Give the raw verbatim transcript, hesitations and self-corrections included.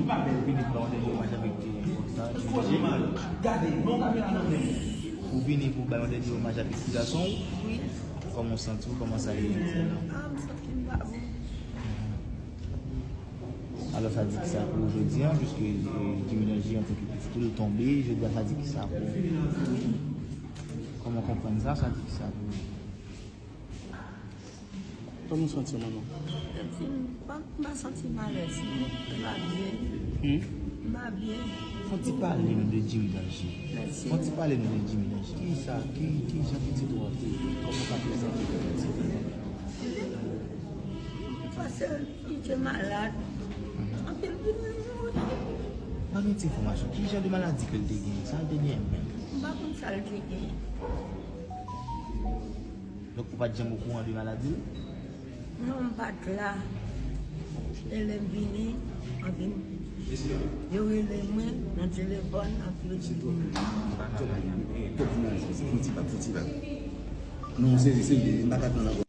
Ou vini pou ba yon dènye omaj avèk ti gason w? Ou vini pou ba yon dènye omaj avèk ti gason w? Wi. Kòman w santi w? Kòman sa ye? Ah, m santi m pa bon. Alò, sa di ki sa pou ou jodi a, piske, eh, Jimmy Danger, antanke pitit ou, l tonbe, jodi a, sa di ki sa pou ou? Kòman w konprann sa, sa di ki sa pou ou? Kòman w santi w, manman? Epi, m pa, m pa santi malèz, non. M pa byen. Hmm? M pa byen. Fò w ti pale nou de Jimmy Danger. Mèsi. Fò w ti pale nou de Jimmy Danger. Ki sa, ki, ki jan pitit ou an te ye? Kòman w ka prezante l kòm pitit ou? Paske li te malad. Anpil moun mouri. Ban nou ti enfòmasyon. Ki jan de maladi ke l te gen? Sa l te gen menm? M pa konn sa l te gen. Donk, ou pa t janm okouran de maladi l? Non, m pa t la. E lè m vini, anpil, yo rele mwen nan telefòn, anpil. Se twòp. Twòp, twòp, twòp. Fon ti bak, fon ti bak. Non, se, se, m pa ka tann ankò.